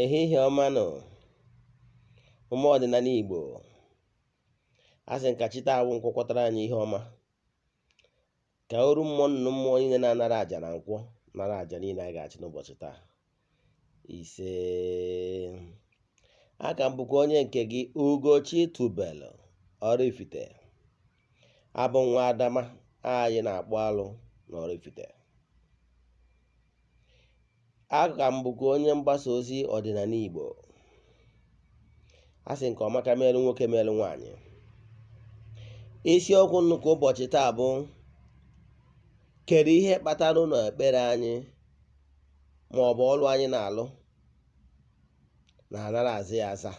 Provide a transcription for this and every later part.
Ehihie ọma nụ, ụmụ ọdịnala Igbo. A sị nka chi taa wụ nkwọ kwọtara anyị ihe ọma, ka oru mmụọ nnụnụ mmụọ niile na-anara àjà na nkwọ nara àjà niile anyị ga-achị n'ụbọchị taa. Ise, aka m bụkwa onye nke gị, Ugochi Tubelu Oraifite. Abụ nwa Adama anyị na-akpụ alụ na Oraifite. Aka m bụkwa onye mgbasa ozi ọdịnala Igbo. A sị nke ọma ka meelu nwoke, meelu nwaanyị. Isiokwu nnukwu ụbọchị taa bụ: kedu ihe kpatara ụlọ ekpere anyị ma ọ bụ ọrụ anyị na-alụ na-anara aza ya aza?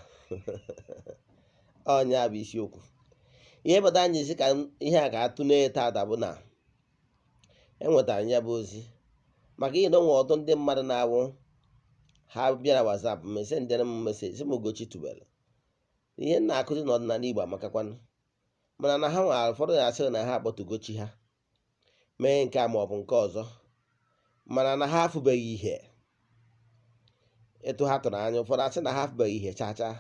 Ọnya bụ isiokwu. Ihe kpatara anyị si ka ihe a ka atụle tata bụ na enwetara ya bụ ozi maka ihe na onwe ọtụtụ ndị mmadụ na-awụ ha bịa na WhatsApp m, sendere m message, sị m, "Ugochi Tubelu, ihe m na-akụzi n'ọdịnala Igbo amakakwanụ." Mana na ha nwere ụfọdụ na-asị na ha akpọtugochi ha, mee nke a ma ọ bụ nke ọzọ, mana na ha afụbeghị ihe etu ha tụrụ anya. Ụfọdụ asị na ha afụbeghị ihe chaa chaa.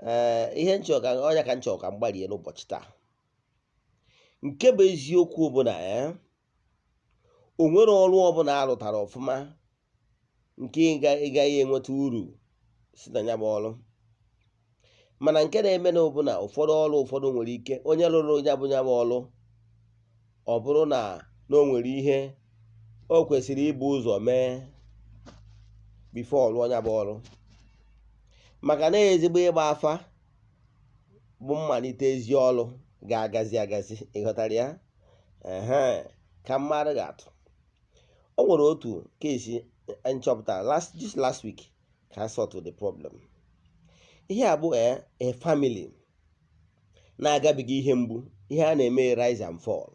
Ee, ihe nchọ ka ọnya ka nchọ ka m gbarie n'ụbọchị taa. Nke bụ eziokwu bụ na ee, o nwere ọrụ ọbụla arụtara ọfụma nke ị gaghị enweta uru si na ya bụ ọrụ. Mana nke na-eme na ọbụna ụfọdụ ọrụ, ụfọdụ nwere ike onye rụrụ ya bụ ọrụ, ọ bụrụ na o nwere ihe o kwesịrị ibu ụzọ mee before ọ rụọ ya bụ ọrụ, maka na ezigbo ịgba afa bụ mmalite ezi ọrụ ga-agazi agazi. Ịghọtara ya? Ehe, ka mmadụ ga-atụ, o nwere otu case nchọpụtara last this last week ka I sort the problem. Ihe a bụ a family na-agabiga ihe mgbu, ihe a na-eme rise and fall.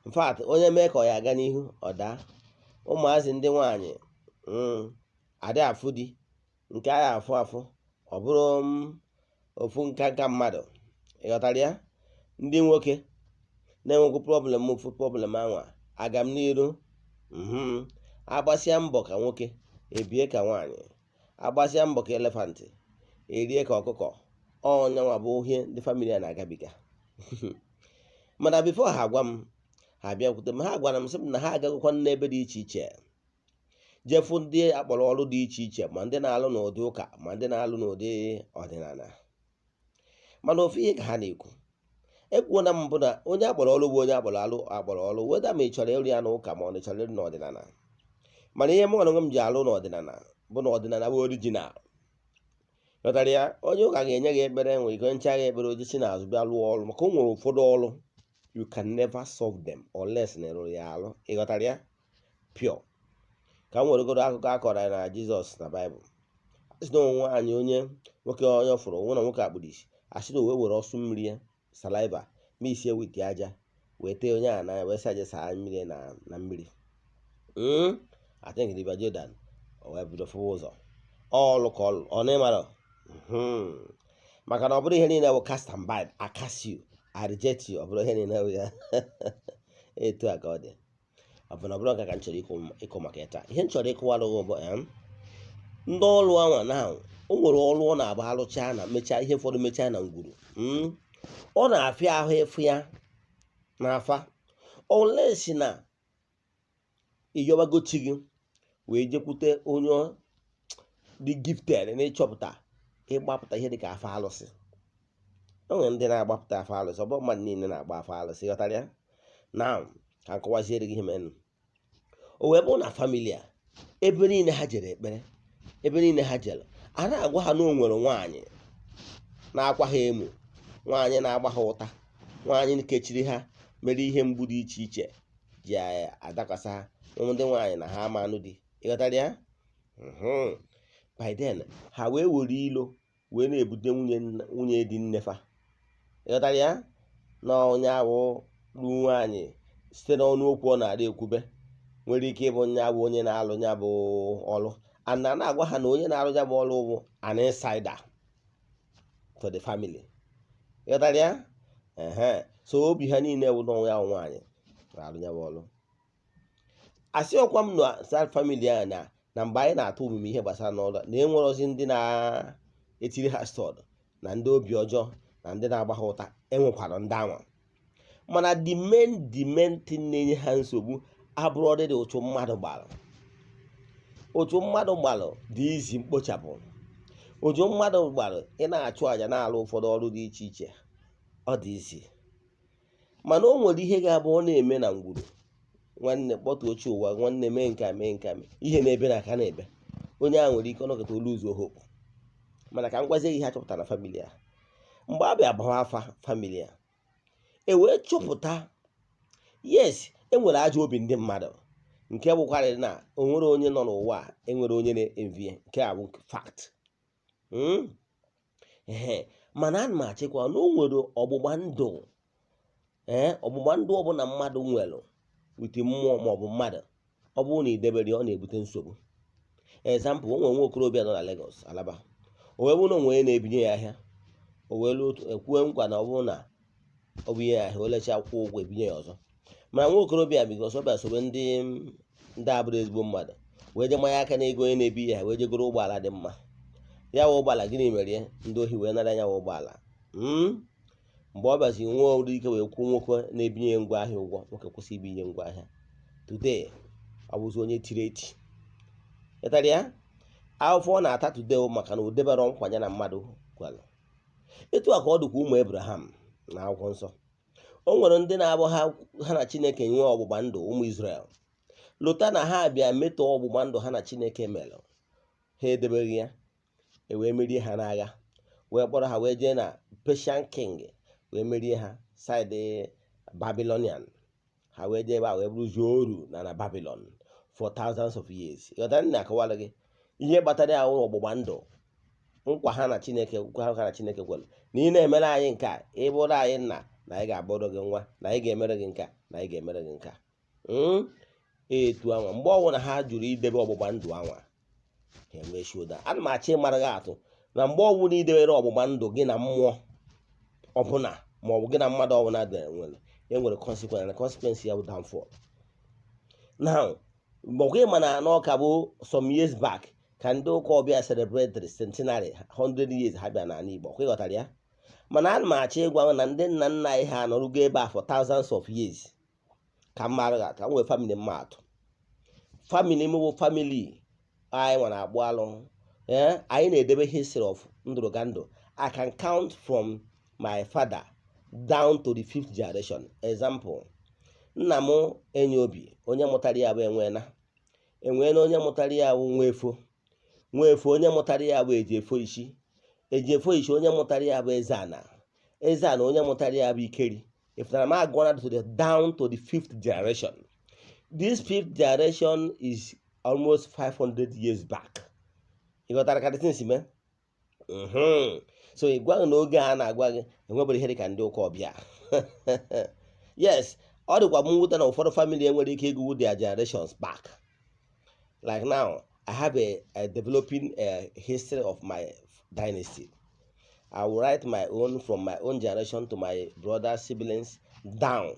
In fact, onye mee ka ọ ya aga n'ihu, ọ daa. Ụmụazị ndị nwanyị adị afụ di nke a afụ afụ, ọ bụrụ ofu nka nka mmadụ. Ịghọtara ya? Ndị nwoke na-enwekwu problem, ofu problem anwa aga m n'iru. Agbasịa mbọ ka nwoke, ebie ka nwaanyị. Agbasịa mbọ ka elephant, erie ka ọkụkọ. Ọnyanwa bụ ihe ndị family a na-agabiga. Mana before ha agwa m, ha bịakwute m, ha gwara m sị m na ha agagokwa n'ebe dị iche iche, jefu ndị akpọrọ ọrụ dị iche iche, ma ndị na-alụ n'ụdị ụka, ma ndị na-alụ n'ụdị ọdịnala. Mana ofu ihe ka ha na-ekwu. Ekwuo na mbụ na onye akpọrọ ọrụ bụ onye akpọrọ alụ akpọrọ ọrụ, weda ma ị chọrọ ịrụ ya n'ụka ma ọ na ị chọrọ ịrụ n'ọdịnala. Mana ihe mụ onwe m ji alụ n'ọdịnala bụ na ọdịnala bụ original. Ghọtara ya? Onye ụka ga-enye gị ekpere, nwere ike ncha gị ekpere, ojisi n'azụ bịa lụọ ọrụ, maka o nwere ụfọdụ ọrụ you can never solve them unless na ịrụrụ ya alụ. Ịghọtara ya? Pure ka m weregoro akụkọ a kọrọ anyị na Jizọs na Baịbụl. Asị na onwe anyị onye nwoke, onye fụrụ onwe na nwoke akpụrụ isi, asị na o wee were ọsụ mmiri ya, saliva, misie with aja, wee tee onye a n'anya, wee sị aja saa mmiri na mmiri. I think River Jordan. O wee bido fụwa ụzọ. Ọlụ ka ọlụ ọ na ịmara, maka na ọ bụrụ ihe niile bụ cast and bind, I cast you, I reject you. Ọ bụrụ ihe niile bụ ya, etu a ka ọ dị. Ọ bụ na ọ bụrụ ka m chọrọ ịkụ maka ya taa. Ihe m chọrọ ịkụwara gị bụ ndị ọrụ anwa na o nwere ọrụ ọ na-abụ alụchaa na mechaa ihe ụfọdụ, mechaa na ngwuru, ọ na-afịa ahụ ịfụ ya n'afa, unless na ịyọbago chi gị wee jekwute onye dị gifted n'ịchọpụta, ịgbapụta ihe dịka afa alụsị. O nwere ndị na-agbapụta afa alụsị, ọ bụ mmadụ niile na-agba afa alụsị. Ghọtara ya? Na ka m kọwaziere gị ihe mere o wee bụrụ na family a, ebe niile ha jere ekpere, ebe niile ha jere, a na-agwa ha na o nwere nwaanyị na-akwa ha emo, nwaanyị na-agba ha ụta, nwaanyị kechiri ha, mere ihe mgbu dị iche iche ji adakwasa ha, ụmụ ndị nwaanyị na ha ama anụ di. Ịghọtara ya? By then ha wee were ilo wee na-ebute nwunye di nnefa. Ịghọtara ya? Na onye ahụ ru nwaanyị site n'ọnụ okwu ọ na-adị ekwube nwere ike ịbụ nya bụ onye na-alụ ya bụ ọlụ. And na na-agwa ha na onye na-alụ ya bụ ọlụ bụ an insider to the family. Ịghọtara ya? Ehe, so obi ha niile bụ n'ọnwa ya nwaanyị na-alụ ya bụ ọlụ. Asị ọkwa m na sad family a na Na mgbe anyị na-atụ omume ihe gbasara n'ọrụ na enwerozi ndị na-etiri ha stud na ndị obi ọjọọ na ndị na-agba ha ụta, enwekwara ndị anwa, mana the main thing na-enye ha nsogbu abụrụ ọdịdị ụchụ mmadụ gbara. Ụchụ mmadụ gbara dị izi mkpochapụ. Ụchụ mmadụ gbara, ị na-achụ àjà, na-alụ ụfọdụ ọrụ dị iche iche, ọ dị izi. Mana o nwere ihe ga-abụ ọ na-eme na ngwuru nwanne kpọtụ ochie ụwa, nwanne mee nke a, mee nke a, mee ihe na-ebe na aka na-ebe onye ahụ nwere ike ọnọkọta olu ụzọ hope. Mana ka m gwazie gị ihe a chọpụtara na family a. Mgbe a bịa gbawa afa family a, e wee chọpụta, yes, e nwere ajọ obi ndị mmadụ, nke bụkwarị na o nwere onye nọ n'ụwa a enwere onye na-envy. Nke a bụ fact. Ehe, mana ana m achịkwa na o nwere ọgbụgba ndụ, ee, ọgbụgba ndụ ọbụla mmadụ nwere with mmụọ maọbụ mmadụ, ọ bụrụ na idebere ya, ọ na-ebute nsogbu. Example, o nwere nwa okorobịa nọ na Lagos, Alaba. O wee bụrụ na onwe onye na-ebinye ya ahịa, o wee luo ekwue nkwa na ọ bụrụ na ọ bụ ihe ya ahịa, o lechaa akwụkwọ ụgwọ, ebinye ya ọzọ. Mana nwa okorobịa, because ọ bịa sobe ndị abụrụ ezigbo mmadụ, wee je manye aka n'ego onye na-ebi ya, wee jegoro ụgbọala dị mma. Ya wụ ụgbọala, gịnị mere ya? Ndị ohi wee nara ya wụ ụgbọala. Mgbe ọ bịazi nwee ụdị ike wee kwuo nwoke na-ebinye ya ngwa ahịa ụgwọ, nwoke kwụsị ibinye ngwa ahịa. Today ọ bụzi onye tiri eti ịtara ya ahụfụ ọ na-ata today maka na o debere nkwa ya na mmadụ kwere. Etu a ka ọ dịkwa ụmụ Abraham na Akwụkwọ Nsọ. O nwere ndị na-abụ ha na Chineke nwee ọgbụgba ndụ. Ụmụ Israel, lụta na ha bịa metọọ ọgbụgba ndụ ha na Chineke mere, ha edebeghị ya, e wee merie ha n'agha, wee kpọrọ ha wee jee na Persian king, wee merie ha side Babylonian. Ha wee jee ebe a wee bụrụzie oru na Babylon for thousands of years. Ịghọtara m na-akọwara gị ihe kpatara ya? Wụ ọgbụgba ndụ, nkwa ha na Chineke, nkwa ha na Chineke kwere na ị na-emere anyị nke a, ị bụrụ anyị nna, na anyị ga-abụrụ gị nwa, na anyị ga-emere gị nke a, na anyị ga-emere gị nke a. Etu anwa, mgbe ọbụla ha jụrụ idebe ọgbụgba ndụ anwa, ha enwee shoda. Ana m achọ ịmara gị atụ na mgbe ọbụla idebere ọgbụgba ndụ gị na mmụọ ọbụla ma ọ bụ gị na mmadụ ọbụla dị nwere, enwere consequence, na consequence ya bụ downfall. Now, mgbe ị ma na n'ọka bụ some years back ka ndị ụka ọbịa celebrate centenary, 100 years ha bịa n'ala Igbo, ọkwa ịghọtara ya? Mana ana m achọ ịgwa na ndị nna nna anyị ha anọrụgo ebe a for thousands of years. Ka m mara gị atụ, ka m nwee family mma atụ. Family m bụ family anyị nwere akpụ alụ. Ee, anyị na-edebe history of ndụrụgandụ. I can count from my father down to the fifth generation. Example, nna m enyi obi, onye mụtara ya bụ Enwena. Enwena, onye mụtara ya bụ Nwefo. Nwefo, onye mụtara ya bụ Ejiefo Ishi. Ejiefo Ishi, onye mụtara ya bụ Ezeana. Ezeana, onye mụtara ya bụ Ikeri. If na m agụọla to the down to the fifth generation. This fifth generation is almost 500 years back. Ị ghọtara ka the thing si mee? So ị gwaghị na oge a na-agwa gị enwebere ihe dị ka ndị ụka ọbịa. Yes, ọ dịkwa m mwute na ụfọdụ family enwere ike ịgụwu their generations back. Like now, I have a developing a history of my dynasty. I will write my own from my own generation to my brothers, siblings down,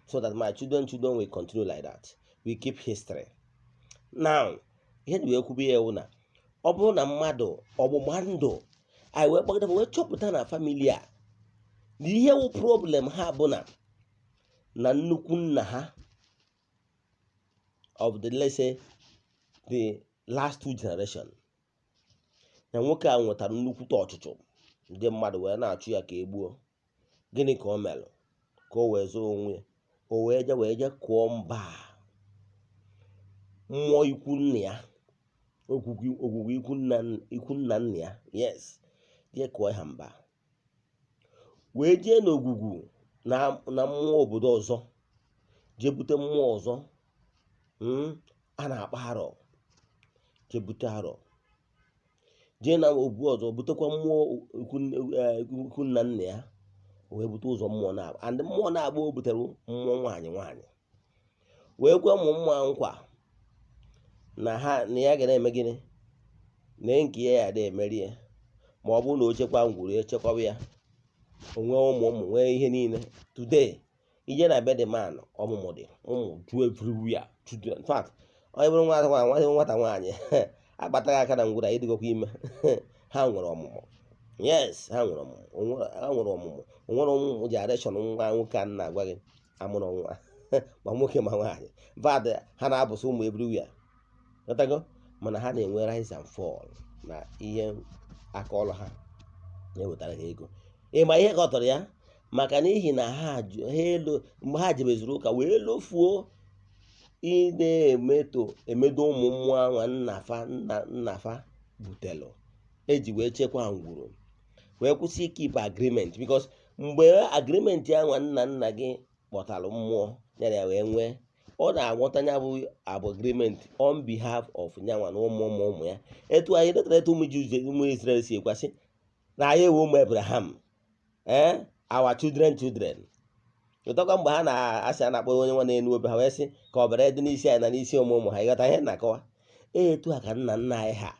so that my children will continue like that. We keep history. Now, ihe dị wee kwube ya wụ na ọ bụrụ na mmadụ ọgbụgba ndụ anyị wee kpọgide wee chọpụta na family a, na ihe wụ problem ha bụ na nnukwu nna ha of the, let's say, the last two generation, na nwoke a nwetara nnukwute ọchụchụ, ndị mmadụ wee na-achụ ya ka e gbuo. Gịnị ka o melụ ka o wee zụọ onwe ya? O wee je kụọ mba mmụọ ikwu nna ya, ogwugwu ogwugwu ikwu nna nna ya. Yes, jee kụọ ha mba, wee jee n'ogwugwu na mmụọ obodo ọzọ, jee bute mmụọ ọzọ a na-akpọ arọ, jee bute arọ, jee na ogwu ọzọ butekwa mmụọ ikwu nna nna ya, wee bute ụzọ mmụọ na-agba. And mmụọ na-agba o butere mmụọ nwaanyị nwaanyị, wee kwe ụmụ mmụọ nkwa na ha na ya ga na-eme gịnị na nke ya ya emeri ya, ma ọ bụrụ na o chekwa ngwuru echekwaba ya, o nwee ụmụ ụmụ, nwee ihe niile. Today, ije na be the man, ọmụmụ dị, ụmụ ju everywhere, children. In fact, Onye bụrụ nwata nwaanyị, nwata nwaanyị akpataghị aka na ngwuru, ịdịgokwa ime. Ha nwere ọmụmụ. Yes, ha nwere ọmụmụ. Ha nwere ọmụmụ. O nwere ụmụ generation nwa nwoke a na-agwa gị amụrụ nwa, ma nwoke ma nwaanyị. Vad ha na-abụsị ụmụ everywhere. Ghọtago? Mana ha na-enwe rise and fall na ihe aka ọrụ ha na-ewetara ha ego. Ịma ihe kọtọrọ ya? Maka n'ihi na ha ha elo mgbe ha jebezuru ụka wee lofuo ị na-emeto emedo ụmụ mmụọ anwa nnafa nna nnafa butelụ eji wee chekwaa ngwuru, wee kwụsị keep agreement, because mgbe agreement anwa nna nna gị kpọtalụ mmụọ ya na ya wee nwee, ọ na-aghọta ya bụ abụ agreement on behalf of nyanwa na ụmụ ụmụ ụmụ ya. Etu anyị letara etu ụmụ Jews, ụmụ Israel si ekwasị na anyị ewe ụmụ Abraham, our children children. Ụtọkwa mgbe ha na-asị a na-akpọ onye nwa na-enu obe, ha wee sị ka ọbara dị n'isi anyị na n'isi ụmụ ụmụ ha. Ịghọta ihe na-akọwa? Etu a ka nna nna anyị ha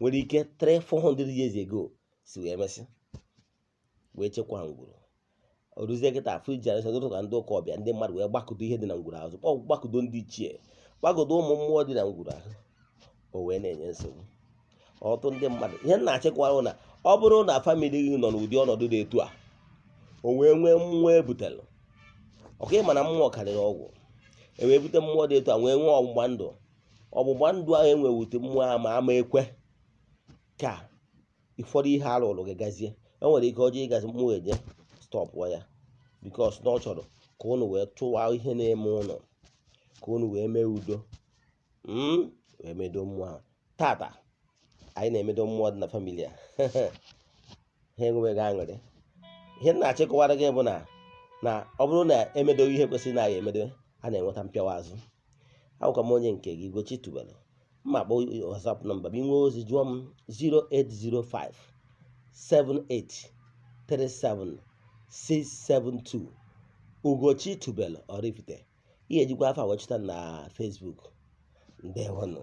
nwere ike 3 400 years ago si wee mesị wee chekwaa ngwuru. O ruzie kịta, afụ generation ụtụ ka ndị ụka ọbịa, ndị mmadụ wee gbakọdo ihe dị na ngwuru azụ, gbakọdo ndị ichie, gbakọdo ụmụ mmụọ dị na ngwuru ahụ, o wee na-enye nsogbu ọtụtụ ndị mmadụ. Ihe m na-achịkwa na ọ bụrụ na family gị nọ n'ụdị ọnọdụ dị etu a, o wee nwee mmụọ ebutelụ ọka, ịma na mmụọ karịrị ọgwụ. E wee bute mmụọ dị etu a, wee nwee ọgbụgba ndụ. Ọgbụgba ndụ ahụ enwewute mmụọ ahụ ma ama ekwe ka ụfọdụ ihe alụrụ gị gazie. E nwere ike ọjọọ ịgazi, mmụọ eje stopụọ ya, because na ọ chọrọ ka unu wee tụwa ihe na-eme ụnụ, ka unu wee mee udo, wee medo mmụọ ahụ. Tata anyị na-emedo mmụọ dị na family a, ha enweghị aṅụrị. Ihe m na-achịkọwara gị bụ na ọ bụrụ na emedoghị ihe kwesịrị na ya emedo, a na-enweta mpịawa azụ. Awụkwa m onye nke gị, Ugochi Tubelu. Mma akpọ WhatsApp number m, inwe ozi jụọ m: 0805 78 37 672. Ugochi Tubelu Oraifite. Ihe ejikwa afa wee chọta na Facebook. Ndewonụ.